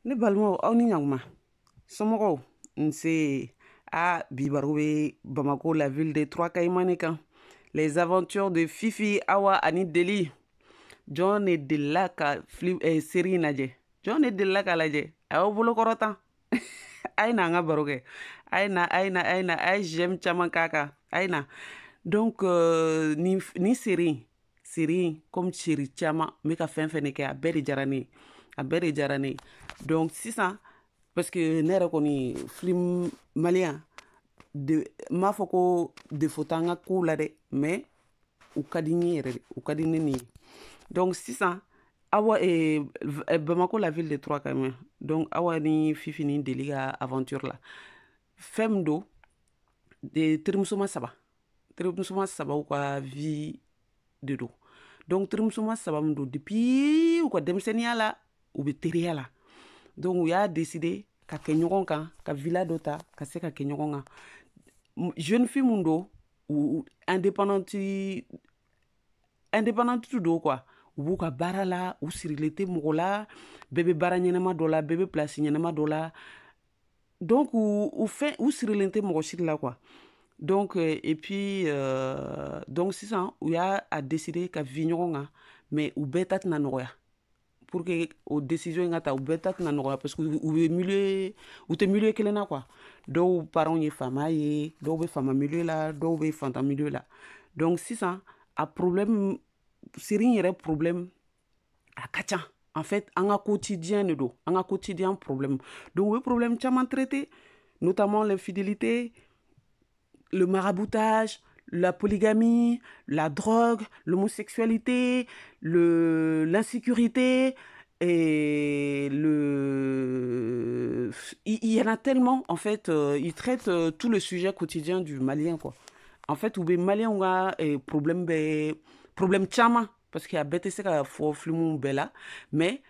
Ne balimaw, aw ni ɲankuma. Somɔgɔw? Nse. A bi baro bɛ Bamako, la ville des trois caïmans kan, les aventures de Fifi, Awa ani Deli. Jɔn de delila ka film série lajɛ? Jɔn de delila k'a lajɛ? A y'aw bolo kɔrɔtan, a ye na an ka baro kɛ. A ye na, a ye na, a ye na, a ye j'aime caman k'a kan, a ye na. Donc ni série, comme série caman n bɛ ka fɛn fɛn de kɛ, a bɛɛ de diyara ne ye, a bɛɛ de diyara ne ye. Donc sisan, parce que ne yɛrɛ kɔni, film malien de, n m'a fɔ ko défaut t'an ka kow la dɛ, mais u ka di n ye yɛrɛ de, u ka di ne ni ye. Donc sisan, Awa, Bamako, la ville des trois caïmans, donc Awa ni Fifi ni Deli ka aventure la, fɛn min don de, terimusoma saba, terimusoma sabaw ka vie de don. Donc terimusoma saba min don, depuis u ka denmisɛnninya la u bɛ teriya la. Donc u y'a décider ka kɛ ɲɔgɔn kan, ka villa dɔ ta ka se ka kɛ ɲɔgɔn kan. Jeune fille mun don, u indépendante, indépendante don quoi. U b'u ka baara la, u sirilen tɛ mɔgɔ la, bɛɛ bɛ baara ɲɛnama dɔ la, bɛɛ bɛ place ɲɛnama dɔ la. Donc u fɛn, u sirilen tɛ mɔgɔ si la quoi. Donc et puis donc sisan u y'a a décider ka vi ɲɔgɔn kan, mais u bɛɛ ta tɛna nɔgɔya. Pour que o décision in ka ta, u bɛɛ ta tɛna nɔgɔya, parce que u bɛ milieu, u tɛ milieu kelen na quoi. Dɔw parents ye faama ye, dɔw bɛ faama milieu la, dɔw bɛ fantan milieu la. Donc sisan a problème, série in yɛrɛ problème a ka ca. En fait, an ka quotidien de don, an ka quotidien problème. Donc u bɛ problème caman traité, notamment l'infidélité, le maraboutage, la polygamie, la drogue, l'homosexualité, l'insécurité et le il y en a tellement en fait. Il traite tout le sujet quotidien du Malien quoi. En fait, u bɛ Maliyɛnw ka problème bɛ, problème caman, parce que a bɛɛ tɛ se ka fɔ film bɛɛ la, mais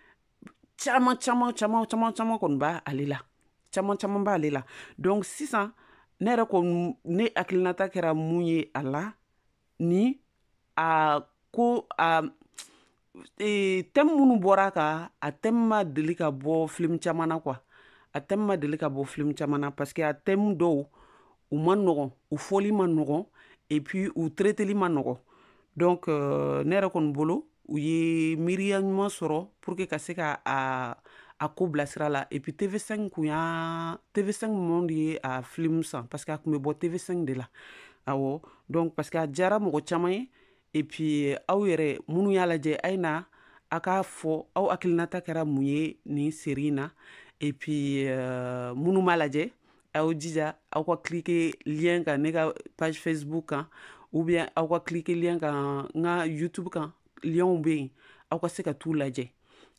caman caman caman caman caman kɔni b'a ale la, caman caman b'ale la. Donc sisan ne yɛrɛ kɔni, ne hakilinata kɛra mun ye a la, ni a ko a thème minnu bɔra kan, a thème ma deli ka bɔ film caman na quoi. A thème ma deli ka bɔ film caman na, parce que a thème dɔw u ma nɔgɔn, u fɔli ma nɔgɔn, et puis u traiteli ma nɔgɔn. Donc ne yɛrɛ kɔni bolo, u ye miiriya ɲuman sɔrɔ pour que ka se ka a ko bilasira la. Et puis TV5 kun y'a, TV5 Monde ye a film san, parce que a kun bɛ bɔ TV5 de la. Awɔ, donc parce que a diyara mɔgɔ caman ye. Et puis aw yɛrɛ minnu y'a lajɛ, a ye na a k'a fɔ aw hakilinata kɛra mun ye nin série in na. Et puis minnu m'a lajɛ, aw jija aw ka cliquer lien kan ne ka page Facebook kan, ou bien aw ka cliquer lien kan n ka YouTube kan, lienw bɛ yen, aw ka se ka t'u lajɛ.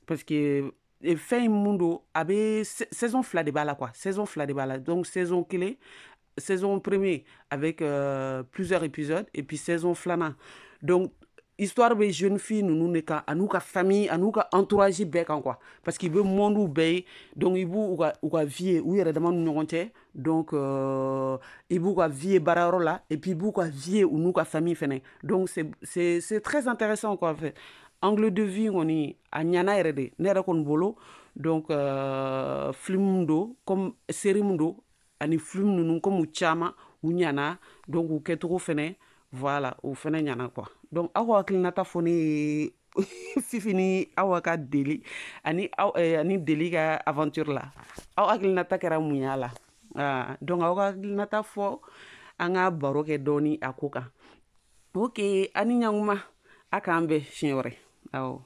Parce que fɛn in mun don, a bɛ saison 2 de b'a la quoi, saison 2 de b'a la. Donc saison kelen, saison premier avec plusieurs épisodes, et puis saison filanan. Donc histoire bɛ jeune fille ninnu de kan, an'u ka famille, an'u ka entourage bɛɛ kan quoi, parce que i bɛ monde bɛɛ ye. Donc i b'u u ka vie ye u yɛrɛ dama ni ɲɔgɔn cɛ. Donc i b'u ka vie ye baarayɔrɔ la, et puis i b'u ka vie ye u n'u ka famille fɛnɛ. Donc c'est très intéressant quoi. En fait, angle de vue kɔni, a ɲana yɛrɛ de ne yɛrɛ kɔni bolo. Donc film don, comme série min don, ani film ninnu comme u caman u ɲana. Donc u kɛcogo fɛnɛ, voilà, o fɛnɛ ɲana quoi. Donc aw ka hakilinata fɔ ne ye Fifi ni Awa ka Deli ani aw ani Deli ka aventure la, aw hakilinata kɛra mun y'a la? Ah, donc aw ka hakilinata fɔ, an ka baro kɛ dɔɔni a ko kan. Ok, ani ɲankuma, a k'an bɛn siɲɛ wɛrɛ. Awɔ.